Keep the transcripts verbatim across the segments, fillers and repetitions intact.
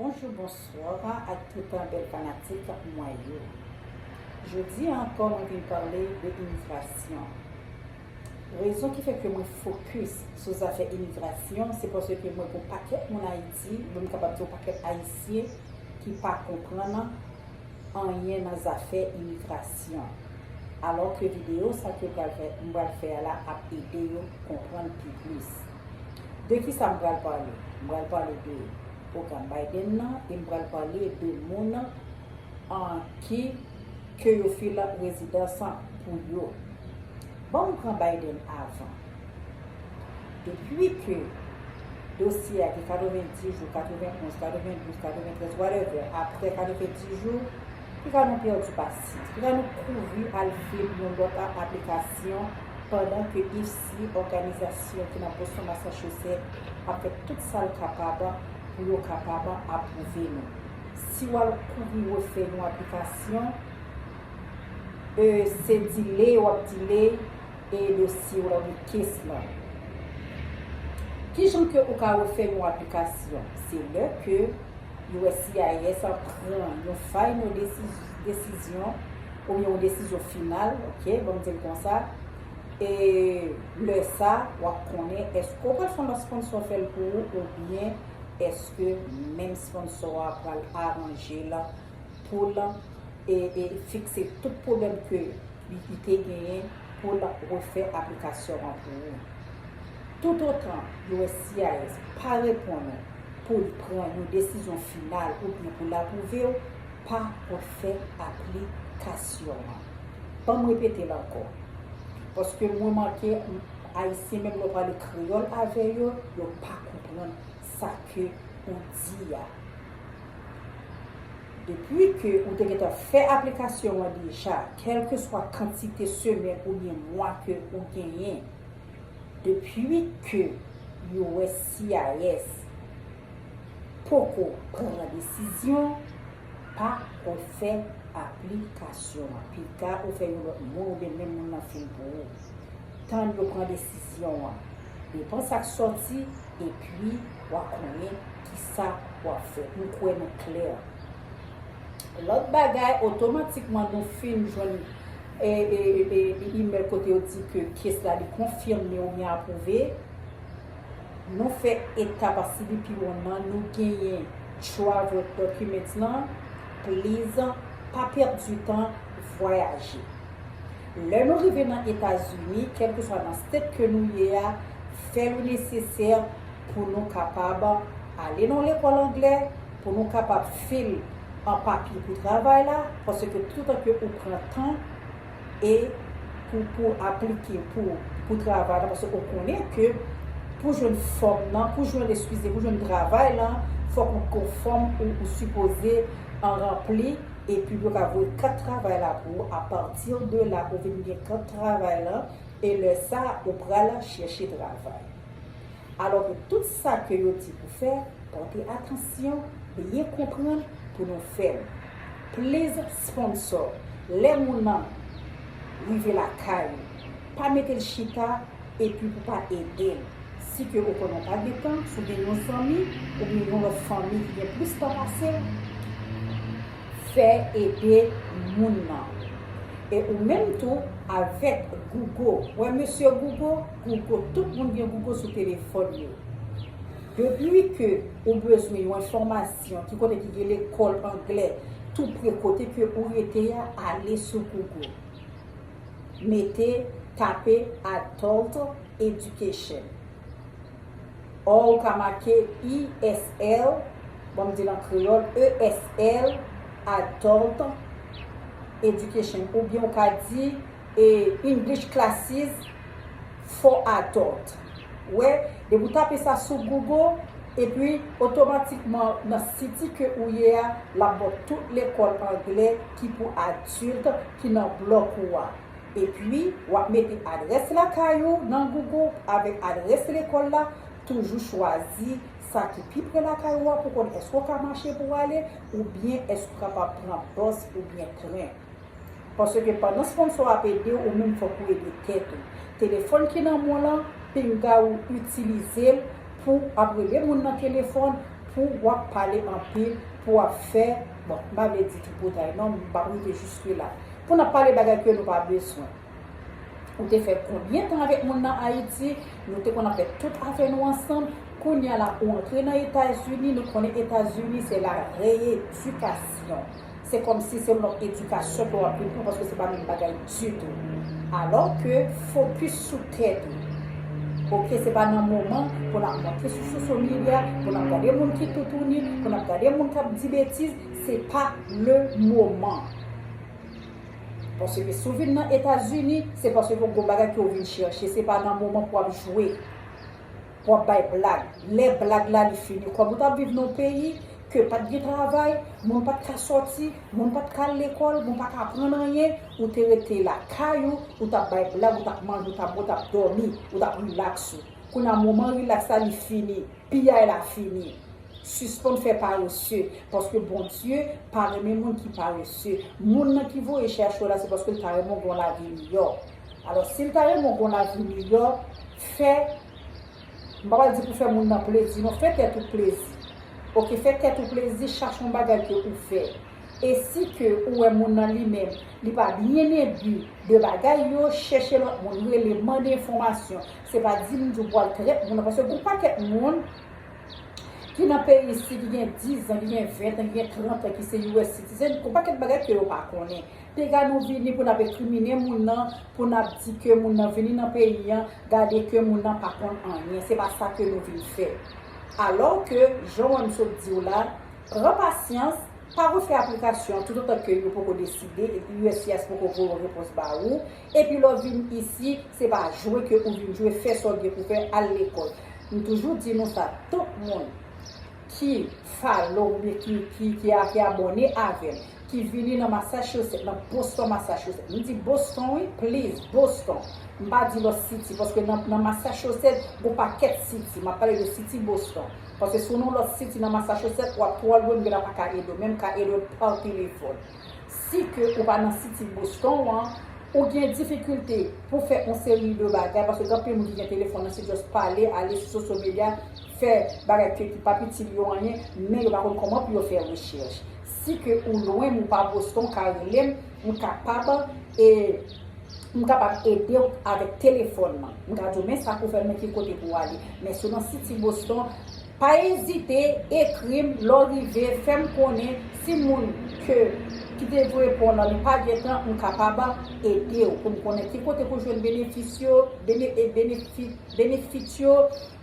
Bonjou, bonswa ak tout bèl fanatik mwen yo. Jodi a ankò, mwen vin pale de imigrasyon. Rezon ki fè ke mwen fokis sou zafè imigrasyon, se paske mwen gon pakèt moun Ayiti, mwen kapab di yon pakèt Ayisyen ki pa konprann anyen nan zafè imigrasyon. Alò ke videyo sa ke pral fè, m pral fè a la ap ede yo konprann pi plis. De ki sa m pral pale? M pral pale de pwogram Biden nan e m pral pale de moun an ki ke yo file rezidans pou yo. Bon, m pran Biden avan. Depi ke dosye a gen katrevenndis jou, katrevenn onz, katrevenn douz, katrevenn trèz, whatever, apre katrevenndis jou, piga nou pèdi pasyans, piga nou kouri al fil yon lòt aplikasyon pandan ke isi òganizasyon ki nan Boston, Massachusetts ap fè tout sa l kapab pou yo kapab apwouve nou. Si w al kouri refè yon aplikasyon, e, se delay w ap delay e dosye w la oubyen case lan. Kijan ke ou ka refè yon aplikasyon? Se lè ke U S C I S pran yon final desi-, desizyon oubyen yon desizyon final, ok, ban m di l konsa. E lè sa, w ap konnen èske w pral fè yon lòt sponsor fè l pou ou oubyen èske menm sponsor a pral aranje l pou l, e, e fikse tout pwoblèm ke li, li te genyen pou l refè aplikasyon an pou ou. Toutotan U S C I S pa reponn ou pou l pran yon desizyon final oubyen pou l apwouve w, pa refè aplikasyon an. Ban m repete l ankò. Paske mwen remake Ayisyen, menm lè w pale kreyòl avè yo, yo pa konprann sa ke ou di a. Depi ke ou te gentan fè aplikasyon an deja, kèlkeswa kantite semèn oubyen mwa ke ou genyen, depi ke U S C I S poko pran desizyon, pa refè aplikasyon an. Piga ou fè yon lòt moun oubyen menm moun nan fè l pou ou. Tann yo pran desizyon an. Depans ak sòti, epi w a konnen kisa w ap fè. M kwè nou klè. Lòt bagay, otomatikman nou fin jwenn, e, e, e, e, imèl kote yo di ke case la li konfime oubyen apwouve. Nou fè etap C B P one nan, nou genyen travel documents lan, please, pa pèdi tan, vwayaje. Lè nou rive nan Etazini, kèlkeswa nan state ke nou ye a, fè le nesesè pou nou kapab ale nan lekòl anglè, pou nou kapab fil an papye pou travay la, paske toutan ke ou pran tan e pou, pou aplike pou, pou travay la, paske ou konnen ke pou jwenn fòm nan, pou jwenn, eskize, pou jwenn travay la, fòk ou gon fòm ou, ou sipoze an ranpli, epi yo ka voye kat travay la pou ou. Apati de la, ou vin gen kat travay la, e lè sa, ou pral chèche travay. Alò ke tout sa ke yo di pou fè, pòte atansyon, byen konprann pou nou fè l. Please sponsor, lè moun nan rive lakay ou, pa mete l chita epi pou pa ede l. Si ke ou konnen w pa gen tan, si w gen yon zanmi oubyen yon lòt fanmi ki gen plis tan pase w, fè ede moun nan. E ou menm tou, avèk Google. Wè mesye Google, Google, tout moun gen Google sou telefòn yo. Depi ke ou bezwen yon enfòmasyon ki kote ki gen lekòl anglè tou pre kote ke ou rete a, ale sou Google. Mete, tape adult education. Or ou ka make E S L, bon, m di l an kreyòl, E S L, adult education, oubyen ou ka di, e, English classes for adult. Wè, depi w tape sa sou Google, epi otomatikman nan site ke ou ye a, l ap ba w tout lekòl anglè ki pou adilt ki nan blòk ou a. Epi, w ap mete adrès lakay ou nan Google avèk adrès lekòl la, toujou chwazi sa ki pi pre lakay ou a pou konn èske w ka mache pou w ale, oubyen èske w kapab pran bus oubyen tren. Paske pandan sponsor ap ede w, ou menm fòk ou ede tèt ou. Telefòn ki nan men w lan, pinga ou itilize l pou ap rele moun nan telefòn, pou w ap pale anpil, pou w ap fè, bon, m pa vle di tripotay non, m p ap rive jiske la. Pou n ap pale bagay ke nou pa bezwen. Ou te fè konbyen tan avèk moun nan Ayiti? Nou te konn ap fè tout afè nou ansanm. Kounye a la, ou antre nan Etazini, nou konnen Etazini se la reyedikasyon. Se kòmsi se yon lòt edikasyon ke w ap vin pran paske se pa menm bagay ditou. Alò ke fokis sou tèt ou. Oke, se pa nan moman pou n ap monte sou social media, pou n ap gade moun ki toutouni, pou n ap gade moun k ap di betiz, se pa le moman. Paske si w vin nan Etazini, se paske gon bagay ke w vin chèche, se pa nan moman pou w ap jwe, pou w ap bay blag. Lè blag la li fini, kòm ou t ap viv nan yon peyi ke pa t gen travay, moun pa t ka sòti, moun pa t ka al lekòl, moun pa ka aprann anyen, ou te rete lakay ou, ou t ap bay blag, ou t ap manje, ou t ap bwè, ou t ap dòmi, ou t ap rilaks ou. Kounye a moman rilaks la li fini, piyay la fini. Sispann fè parese, paske Bondye pa renmen moun ki parese. Moun nan ki voye chèche w la, se paske l ta renmen w gen yon lavi miyò. Alò, si l ta renmen w gen yon lavi miyò, fè, m pa pral di pou fè moun nan plezi, non, fè tèt ou plezi. Oke, fè tèt ou plezi, chache yon bagay ke ou fè. E si ke ou wè moun nan li menm, li pa byen enbi de bagay yo, chèche lòt moun, rele, mande enfòmasyon. Se pa di m di w pou al trèt moun nan, paske gon pakèt moun ki nan peyi isi, ki gen diz an, ki gen ven an, ki gen trant an, ki se U S citizen, gon pakèt bagay ke yo pa konnen. Piga nou vini pou n ap enkrimine moun nan, pou n ap di ke moun nan vini nan peyi an, gade ke moun nan pa konn anyen. Se pa sa ke nou vin fè. Alò ke, jan mwen m sot di w la, pran pasyans, pa refè aplikasyon an toutotan ke yo poko deside, epi U S C I S poko voye yon repons ba ou, epi lè w vin isi, se pa jwe ke ou vin jwe, fè sa w gen pou fè, al lekòl. M toujou di nou sa, tout moun ki follow m oubyen ki, ki, ki, a- ki abòne avè m, ki vini nan Massachusetts, nan Boston, Massachusetts. M di Boston, wi, please, Boston. M pa di lòt city, paske nan, nan Massachusetts, gon pakèt city. M ap pale de city Boston. Paske si w nan lòt city nan Massachusetts, w ap twò lwen, m gentan pa ka ede w, men m ka ede w pa telefòn. Si ke ou pa nan city Boston an, ou gen difikilte pou fè yon seri de bagay, paske gen anpil moun ki gen telefòn nan, se just pale, ale sou social media, fè bagay ke ki p ap itil yo anyen, men yo pa konn kòman pou yo fè rechèch. Si ke ou lwen, ou pa Boston, ou ka rele m, m kapab, e, m kapab ede w avèk telefòn nan. M ka di w, men sa pou fè, men ki kote pou w ale. Men si w nan city Boston, pa ezite, ekri m, lè w rive, fè m konnen si moun ke, ki te voye pou w lan, li pa gentan, m kapab ede w pou m konnen ki kote pou jwenn benefis yo, bene- e benefi- benefit yo,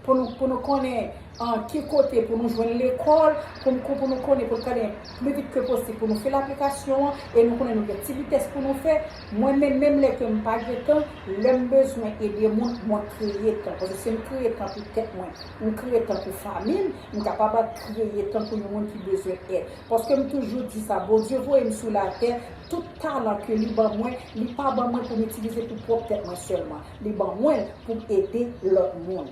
pou nou, pou nou konnen an ki kote pou nou jwenn lekòl, pou, pou, pou nou konnen, pou nou konnen pli vit ke posib, pou nou fè laplikasyon an, e nou konnen nou gen ti vitès pou nou fè. Mwen menm, menm lè ke m pa gen tan, lè m bezwen ede moun, mwen kreye tan. Paske si m kreye tan pou tèt mwen, m kreye tan pou fanmi m, m kapab kreye tan pou yon moun ki bezwen èd. Paske m toujou di sa, Bondye voye m sou latè, tout talan ke li ban mwen, li pa ban mwen pou m itilize pou pwòp tèt mwen sèlman. Li ban mwen l pou m ede lòt moun.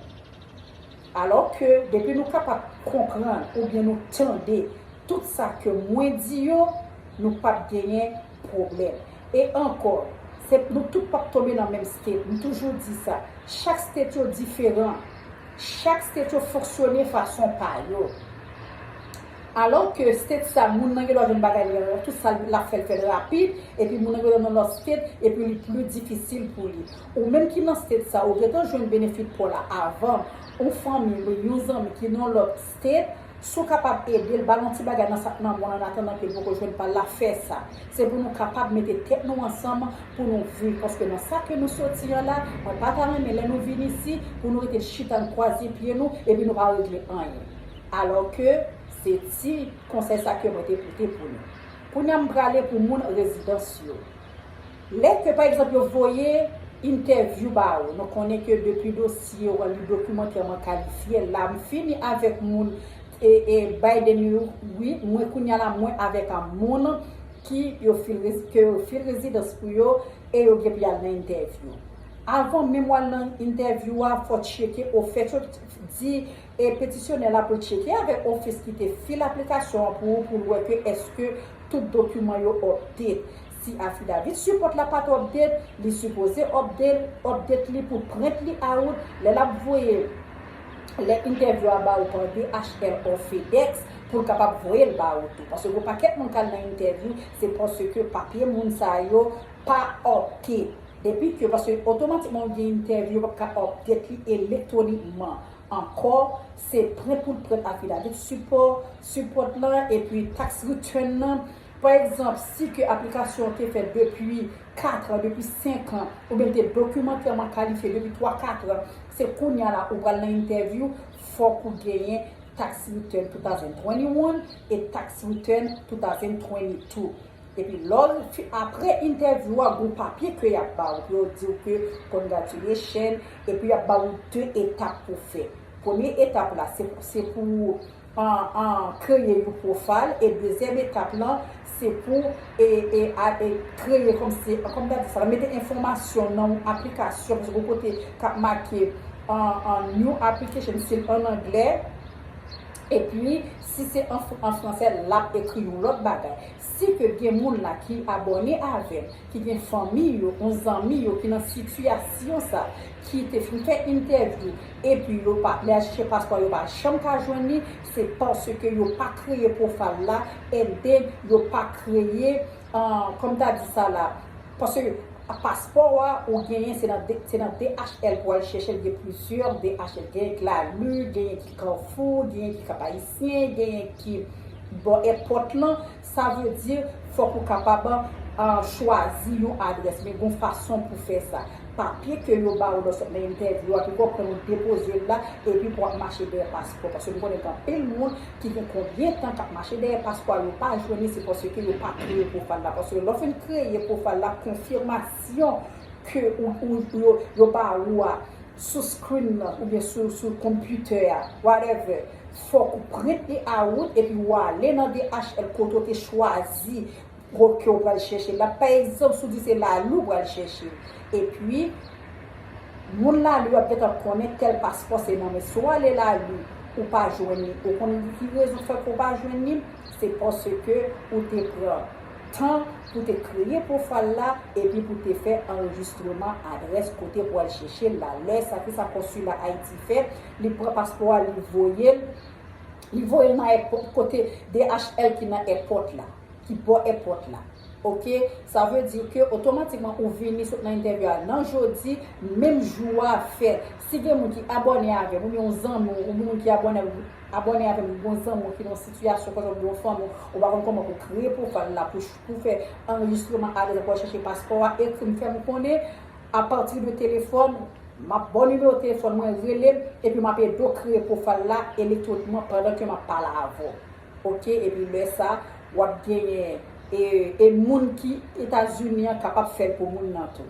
Alò ke depi nou kapab konprann oubyen nou tande tout sa ke mwen di yo, nou p ap genyen pwoblèm. E ankò, se, nou tout p ap tonbe nan menm state. M toujou di sa. Chak state yo diferan. Chak state yo fonksyone fason pa yo. Alò ke state sa, moun nan gen dwa jwenn bagay li, tout sa l ap fè, l fè l rapid, epi moun nan gen dwa nan lòt state, epi li pli difisil pou li. Ou menm ki nan state sa, ou gentan jwenn benefit pa w la avan. Yon fanmi m, yon zanmi ki nan lòt state, si w kapab ede l, ba l yon ti bagay nan sa k nan men w, an atandan ke l poko jwenn pa l la, fè sa. Se pou nou kapab mete tèt nou ansanm pou nou viv. Paske nan sa ke nou soti an la, mwen pa ta renmen lè nou vin isi, pou nou rete chita, n kwaze pye nou, epi nou pa regle anyen. Alò ke se ti konsèy sa ke mwen te pote pou nou. Kounye a m prale pou moun rezidans yo. Lè ke, pa egzanp, yo voye entèvyou ba ou, nou konnen ke depi dosye w an, li dokimantèman kalifye, la m fini avèk moun, e, e Biden yo, wi, mwen kounye a la, mwen avèk a moun ki yo fil rez- ke yo fil rezidans pou yo, e yo gen pou y al nan entèvyou. Avan menm w al nan entèvyou a, fò w tcheke ofèt yo, di e petisyonè la pou l tcheke avèk ofis ki te fil aplikasyon an pou ou, pou l wè ke èske tout dokiman yo update. Si affidavit support la pa t update, li sipoze update, update li pou print li out. Lè l ap voye lè entèvyou a ba ou pa D H L ou FedEx, pou l kapab voye l ba ou tou. Paske gon pakèt moun k al nan entèvyou, se paske papye moun sa yo pa update. Depi ke, paske otomatikman ou gen entèvyou, yo p ap ka update li elektwonikman ankò, se prent pou l prent affidavit sipò, sipò lan, epi tax return nan. Pa egzanp, si ke aplikasyon an te fèt depi kat an, depi senk an, oubyen l te dokimantèman kalifye depi twa, kat an, se kounye a la ou pral nan entèvyou, fòk ou genyen tax return two thousand twenty-one e tax return two thousand twenty-two. Epi lè w fi-, apre entèvyou a, gon papye ke y ap ba ou, pou yo di w ke congratulation, epi y ap ba ou de etap pou fè. Premye etap la, se, se pou an, an, kreye yon profile, e dezyèm etap lan, se pou, e, e, a, e, kreye kòmsi, kòm ta di sa, mete enfòmasyon nan yon aplikasyon, paske gon kote k ap make an, an new application, si l an anglè, epi si se an, an fransè, l ap ekri yon lòt bagay. Si ke gen moun la ki abòne avè m, ki gen fanmi yo, yon zanmi yo ki nan sitiyasyon sa, ki te fin fè entèvyou, epi yo pa, lè y al chèche paspò, yo pa janm ka jwenn li, se paske yo pa kreye profile la, and then yo pa kreye, ah, kòm ta di sa la, paske paspò a ou genyen, se nan D-, se nan D H L pou al chèche l, gen plizyè D H L, gen Lali, genyen ki Kafou, genyen ki Kap Ayisyen, genyen ki bò èpòt lan. Sa vle di, fòk ou kapab, ah, chwazi yon adrès, men gon fason pou fè sa. Papye ke yo ba ou lè w sot nan entèvyou a, ki konprann ou depoze l la, epi pou w ap mache dèyè paspò. Paske m konnen gen anpil moun ki gen konbyen tan k ap mache dèyè paspò a, yo pa jwenn li, se paske yo pa kreye profile la. Paske lè w fin kreye profile la, konfimasyon ke ou, ou, yo, yo ba ou a sou screen nan, oubyen sou, sou konpitè a, whatever, fòk ou print li out, epi w ale nan D H L kote w te chwazi ke w pral chèche l la. Pa egzanp, si w di se Lali w pral chèche, epi moun Lali yo ap gentan konnen tèl paspò se nan men. Si w ale Lali, ou pa jwenn li, ou konn ki rezon fè ke w pa jwenn li? Se paske ou te pran tan pou te kreye profile la, epi pou te fè anrejistreman adrès kote pou al chèche l la. Lè sa, ki sa konsila Ayiti fè? Li pran paspò a, li voye l, li voye l nan èpò-, kote D H L ki nan èpòt la, ki bò èpòt la. Oke? Sa vle di ke otomatikman ou vini sot nan entèvyou a nan jodi, menm jou a fèt. Si gen moun ki abòne avè m, oubyen yon zanmi w, oubyen moun ki abòne, abòne avè m, yon zanmi w ki nan yon sitiyasyon konsa, oubyen yon fanmi w, ou pa konn kòman pou kreye profile la, pou, pou fè anrejistreman adrès pou al chèche paspò a, ekri m, fè m konnen, apati de telefòn, m ap ba w nimewo telefòn mwen, rele m, epi m ap ede w kreye profile la elektwonikman pandan ke m ap pale avè w. Oke, epi lè sa, w ap genyen, e, e moun ki Etazini an kapab fè l pou moun nan tou.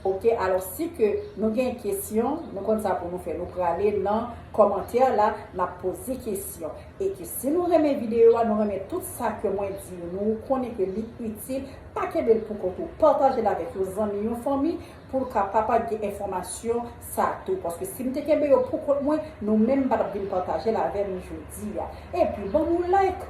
Oke, alò si ke nou gen kesyon, nou konn sa pou nou fè. Nou prale nan kòmantè la, n ap poze kesyon. E ke si nou renmen videyo a, nou renmen tout sa ke mwen di yo, nou konnen ke li itil, pa kenbe l pou kont ou. Pataje l avèk yon zanmi, yon fanmi, pou l kapab gen enfòmasyon sa tou. Paske si m te kenbe yo pou kont mwen, nou menm pa t ap vin pataje l avè m jodi a. Epi, ban m yon like,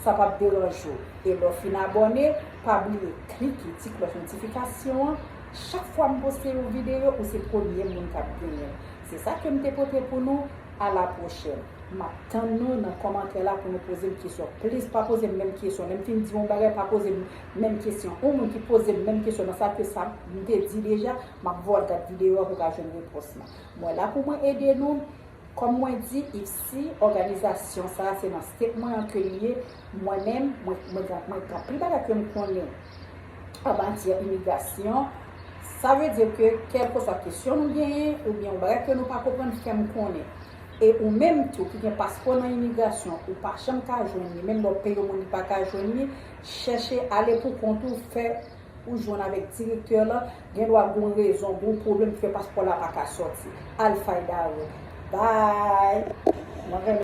sa p ap deranje w. E lè w fin abòne, pa bliye klike ti klòch notifikasyon an. Chak fwa m poste yon videyo, ou se premye moun k ap genyen l. Se sa ke m te pote pou nou. A la pwochèn. M ap tann nou nan kòmantè la pou nou poze m kesyon. Please, pa poze m menm kesyon. Lè m fin di yon bagay, pa poze m menm kesyon. Yon moun ki poze m menm kesyon nan sa ke sa m te di deja, m ap voye w al gad videyo a pou w ka jwenn repons lan. Mwen la pou mwen ede nou. Kòm mwen di, IFSI, òganizasyon sa a, se nan state mwen an ke l ye. Mwen menm, mwen, mwen gen, mwen gen anpil bagay ke m konnen an matyè imigrasyon. Sa vle di ke kèlkeswa kesyon nou genyen, oubyen yon bagay ke nou pa konprann, fè m konnen. E ou menm tou ki gen paspò nan imigrasyon, ou pa janm ka jwenn li, menm lè w peye yon moun li pa ka jwenn li, chèche ale pou kont ou, fè ou jwenn avèk direktè lan, gen dwa gon rezon, gon pwoblèm ki fè paspò la pa ka sòti. Al fayda ou. Bye! Mwen renmen